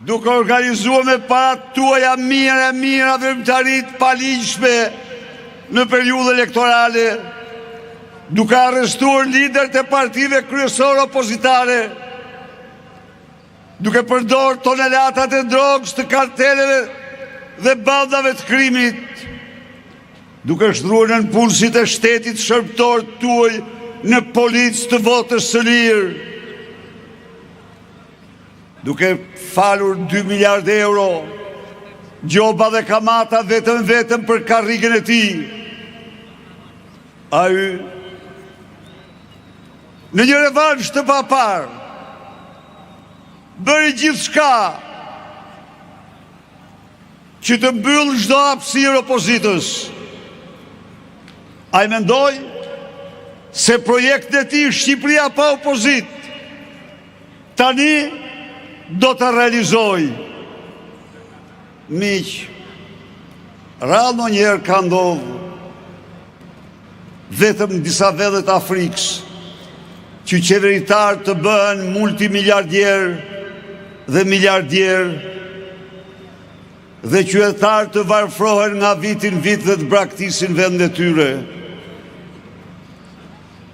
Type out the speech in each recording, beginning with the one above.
Duke organizuar me paratë tuaja mijëra e mijëra veprimtari të paligjshme në periudhë elektorale, duke arrestuar liderët e partive kryesore opozitare, duke përdorur tonelatat e drogës të karteleve dhe bandave të krimit, duke shndërruar nëpunësit e shtetit shërbëtorë tuaj në policë të votës së lirë. Duke falur 2 miliardë euro gjoba dhe kamata vetëm vetëm për karrigen e tij. Ai në një revansh të paparë bëri gjithçka që të mbyllë çdo hapësirë opozitës. Ai mendoi se projektin e tij Shqipëria pa opozitë Tani do ta realizojë. Miq, rrallë ndonjëherë ka ndodhur vetëm në disa vende të Afrikës që qeveritarë të bëhen multimiliardierë dhe miliardierë dhe qytetarët të varfrohen nga viti në vit dhe të braktisin vendin e tyre.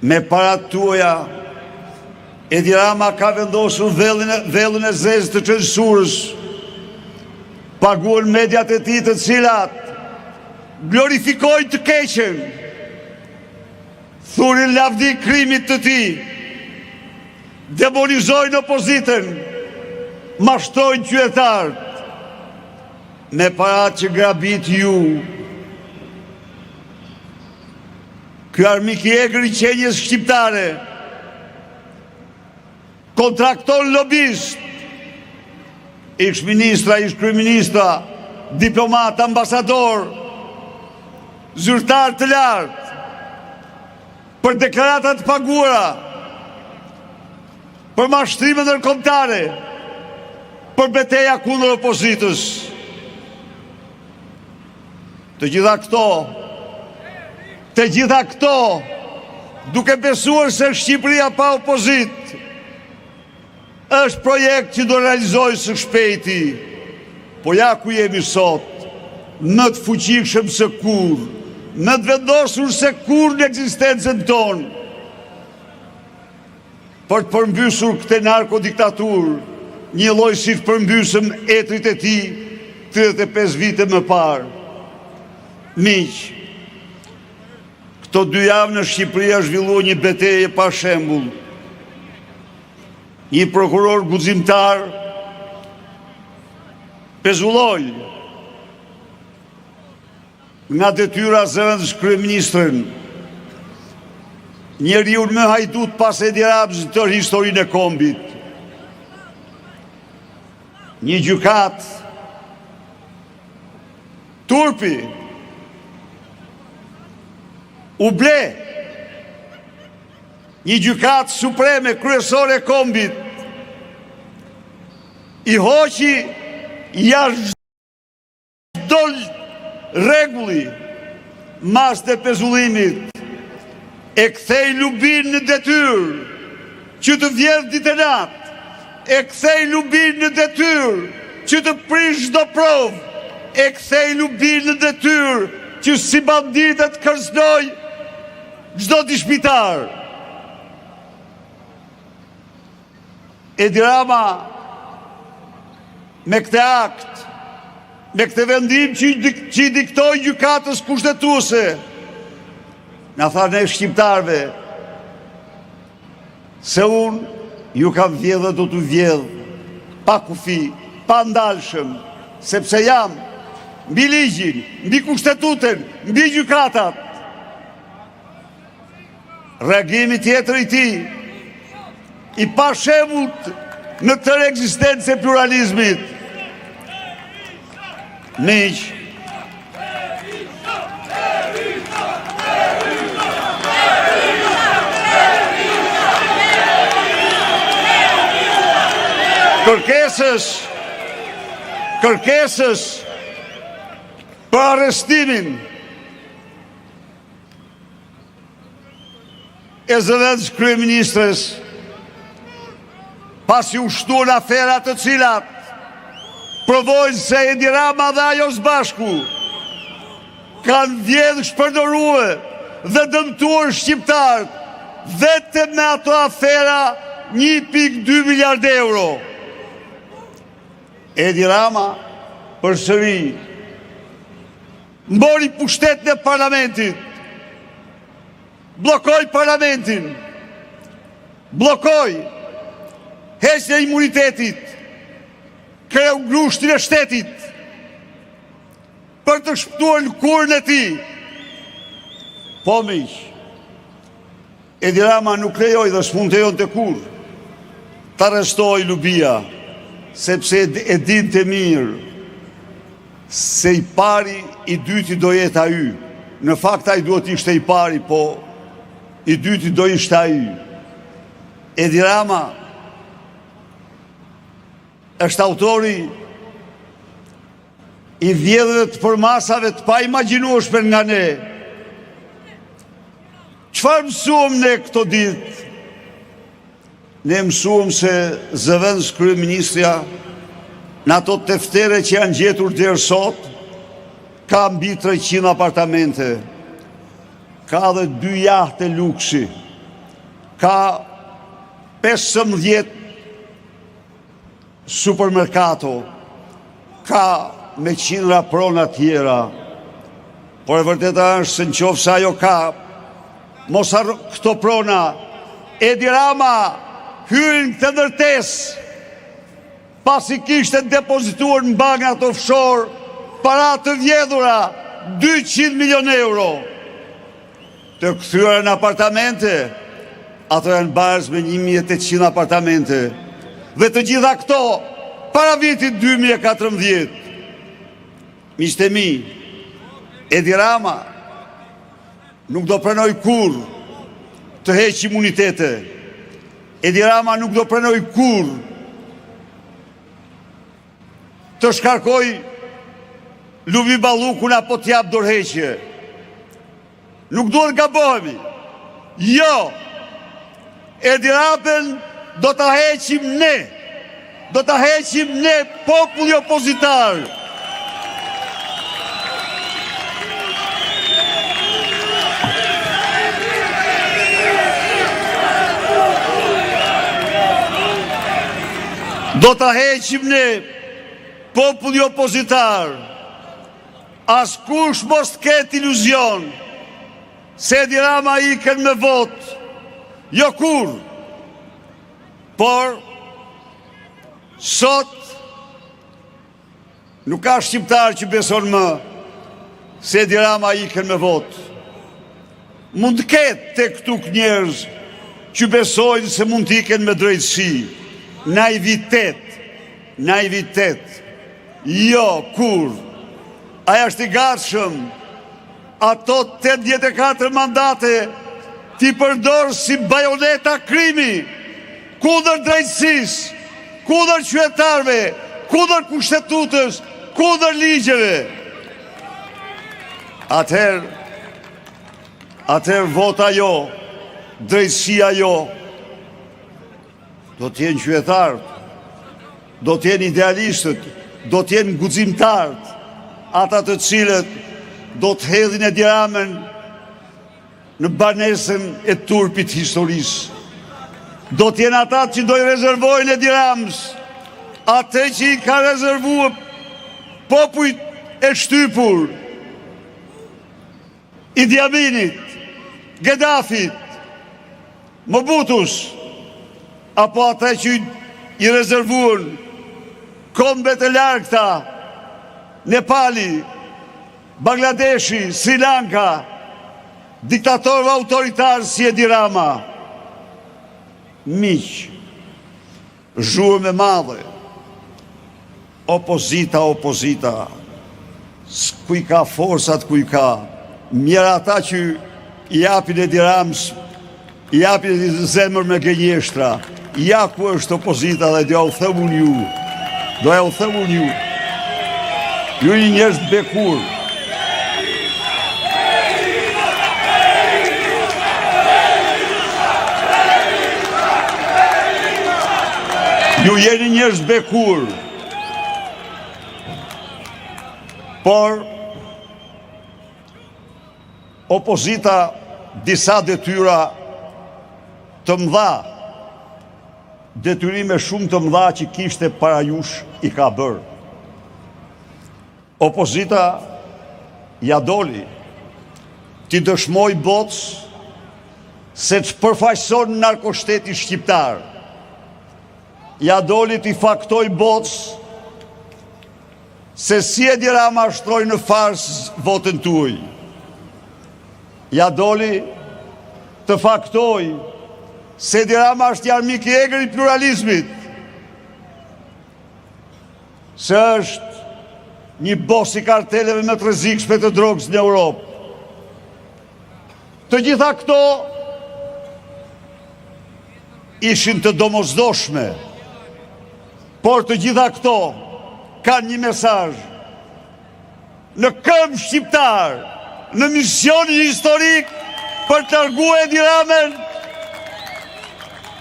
Me paratë tuaja, Edi Rama ka vendosur vellon e zezë të censurës, paguan mediat e tij të cilat glorifikojnë të keqen, thurin lavdi krimit të tij, demonizojnë opozitën, mashtrojnë qytetarët, me paratë që grabiti ju, Ky armik i egër i qenies shqiptare kontrakton lobistë, ish ministra, ish kryeministra, diplomatë, ambasadorë, zyrtarë të lartë, për deklarata të paguara, për mashtrime ndërkombëtare, për beteja kundër opozitës. Të gjitha këto, të gjitha këto, duke besuar se Shqipëria pa opozitë, është projekt që do realizojë së shpejti, po ja ku jemi sot, më të fuqishëm se kurrë, më të vendosur se kurrë në ekzistencën tonë, Për të përmbysur këtë narkodiktaturë, njëlloj siç përmbysëm etërit e tij 35 vite më parë. Miq, këto dy javë në Shqipëri është zhvilluar një betejë e pashembullt. Një prokuror guximtar pezulloi Nga detyra zëvendëskryeministrin, njeriun më hajdut pas Edi Ramës në tërë historinë e kombit. Një gjykatë turpi u ble një gjykatë supreme kryesore e kombit i hoqi jashtë Çdo rregulli masën e pezullimit e ktheu Lubin në detyrë që të vjedhë ditë e natë, e ktheu Lubin në detyrë që të prishë çdo provë, e ktheu Lubin në detyrë që si bandite të kërcënojë çdo dëshmitar. Edi Rama me këtë akt, me këtë vendim që i diktoi gjykatës kushtetuese, na tha ne shqiptarëve, se unë ju kam vjedhë dhe do t'ju vjedh, pa kufi, pandalshëm, sepse jam mbi ligjin, mbi kushtetutën, mbi gjykatat. Reagimi tjetër i tij, i pashembullt në tërë ekzistencën e pluralizmit. Miq, kërkesës, kërkesës për arrestimin E zëvendëskryeministres, pasi u shtuan afera të cilat. provojnë se Edi Rama dhe ajo së bashku kanë vjedhë, shpërdorue dhe dëmtuar shqiptarët vetëm me ato afera 1.2 miliard euro. Edi Rama përsëri mori pushtetin e parlamentit, bllokoi parlamentin, bllokoi heqjen e imunitetit, kreu grushtin e shtetit për të shpëtuar lëkurën e tij. Po miq, Edi Rama nuk lejoi dhe s'mund të lejonte kurrë të arrestohej Lubia, sepse e dinte mirë se i pari, i dyti do jetë ai. Në fakt ai duhet të ishte i pari, po i dyti do ishte ai. Edi Rama është autori i vjedhjeve të përmasave të paimagjinueshme nga ne. Çfarë mësuam ne këto ditë? Ne mësuam se zëvendëskryeministrja në ato teftere që janë gjetur deri sot, ka mbi 300 apartamente, ka dhe dy jahte luksi, ka 15 Supermerkato ka me qindra prona tjera, por e vërteta është se në qoftë se ajo ka, mos harro këto prona, Edi Rama hyri në këtë ndërtesë, pasi kishte depozituar në bankat offshore, para të vjedhura 200 milion euro. Të kthyera në apartamente, ato janë baraz me 1800 apartamente. Dhe të gjitha këto, para vitit 2014, miqtë e mi, Edi Rama nuk do pranojë kurrë të heqë imunitete. Edi Rama nuk do pranojë kurrë të shkarkojë Lubi Ballukun apo të japë dorëheqje. Nuk duhet gabohemi. Jo! Edi Ramën do ta heqim ne. Do ta heqim ne populli opozitar. Do ta heqim ne populli opozitar. Askush mos të ketë iluzion se Edi Rama ikën me votë. Jo kurrë. Por sot nuk ka shqiptar që beson më se Edi Rama ikën me votë. Mund të ketë tek tuk njerëz që besojnë se mund të ikën me drejtësi. Naivitet, naivitet. Jo, kurrë. Ai është i gatshëm ato 84 mandate t'i përdorë si bajoneta krimi kundër drejtësisë, kundër qytetarëve, kundër kushtetutës, kundër ligjeve. Atëherë, atëherë vota jo, drejtësia jo, do të jenë qytetarët, do të jenë idealistët, do të jenë guximtarët, ata të cilët do të hedhin Edi Ramën në banesën e turpit të historisë. Do të jenë ata që do i rezervojnë Edi Ramës, atë që i ka rezervuar popujt e shtypur, Idi Aminit, Gadafit, Mobutus, apo ata që i rezervuan kombet e largëta, Nepali, Bangladeshi, Sri Lanka, diktatorëve autoritarë si Edi Rama. Miq, Zhurmë e madhe. Opozita, opozita. Ku i ka forcat, ku i ka. Mjerë ata që i japin Edi Ramës, i japin Edi zemër me gënjeshtra. Ja ku është opozita dhe do jua them unë ju. Do jua them unë ju. Ju jeni njerëz të bekuar. Ju jeni njerëz të bekuar. Por opozita disa detyra të mëdha, detyrime shumë të mëdha që kishte para jush i ka bërë. Opozita ia doli t'i dëshmojë botës se ç'përfaqëson narkoshteti shqiptar. Ia doli t'i faktojë botës se si Edi Rama shtroi në farsë votën tuaj. Ia doli të faktojë se Edi Rama është një armik i egër i pluralizmit. Se është një bos i karteleve më të rrezikshme të drogës në Europë. Të gjitha këto ishin të domosdoshme, por të gjitha këto kanë një mesazh në këmbë shqiptarë, në misionin historik për të larguar Edi Ramën,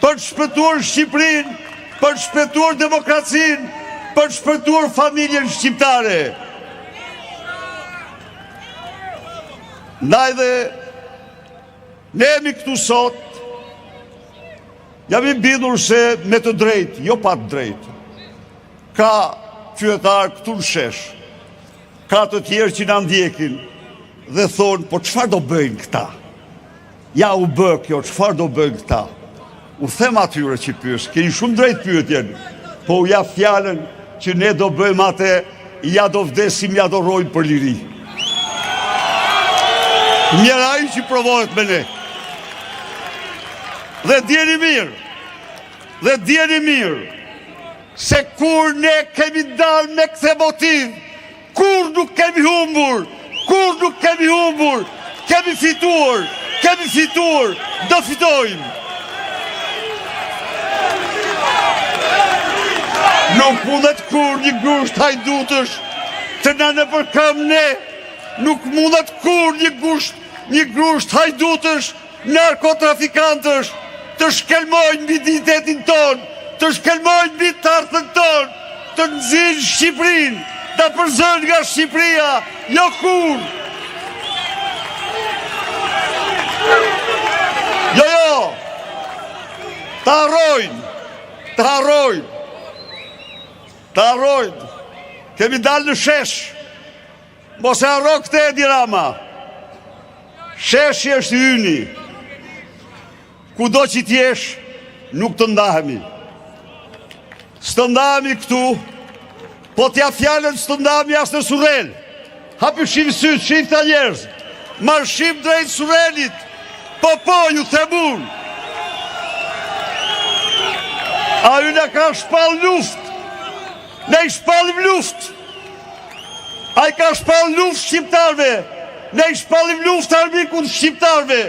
për të shpëtuar Shqipërinë, për të shpëtuar demokracinë, për të shpëtuar familjen shqiptare. Ndaj dhe ne jemi këtu sot, jam i bindur se me të drejtë, jo pa të drejtë, Ka qytetarë këtu në shesh, ka të tjerë që na ndjekin dhe thonë, po çfarë do bëjnë këta? Ja u bë kjo, çfarë do bëjnë këta? U them atyre që pyes, keni shumë drejt pyetjen, po u jap fjalën që ne do bëjmë atë, ja do vdesim, ja do rrojmë për liri. Mjerë ai që provohet me ne. Dhe dijeni mirë, dhe dijeni mirë, Se kur ne kemi dalë me këtë motiv, kurrë nuk kemi humbur, kurrë nuk kemi humbur, kemi fituar, kemi fituar, do fitojmë. Nuk mundet kurrë një grusht hajdutësh të na nëpërkëmbë ne, nuk mundet kurrë një grusht, një grusht hajdutësh Narkotrafikantësh të shkelmojnë mbi dinjitetin tonë, të shkelmojnë mbi të ardhmen tonë, të nxijnë Shqipërinë, ta përzënë nga Shqipëria, jo kurrë. Jo, jo. Ta harrojnë, ta harrojnë. Ta harrojnë. Kemi dalë në shesh. Mos e harro këtë Edi Rama. Sheshi është i yni. Kudo që të jesh, nuk të ndahemi. S'të ndahemi këtu, po t'jap fjalën s'të ndahemi as në Surrel. Hapi shih sytë, shih këta njerëz. Marshim drejt Surrelit. Po po, ju them unë. Ai na ka shpall luftë. Ne i shpallim luftë. Ai ka shpall luftë shqiptarëve. Ne i shpallim luftë armikut shqiptarëve.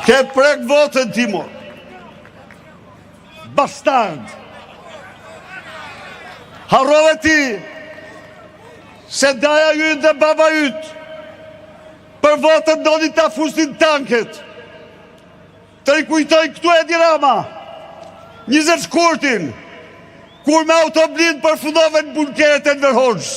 Ke prek votën ti mor. Bastard. Harrove ti se daja yt dhe baba yt për votën donin ta fusnin tanket. Të rikujtoj këtu Edi Rama, 20 shkurtin, kur me autoblind përfundove në bunkeret e Enver Hoxhës.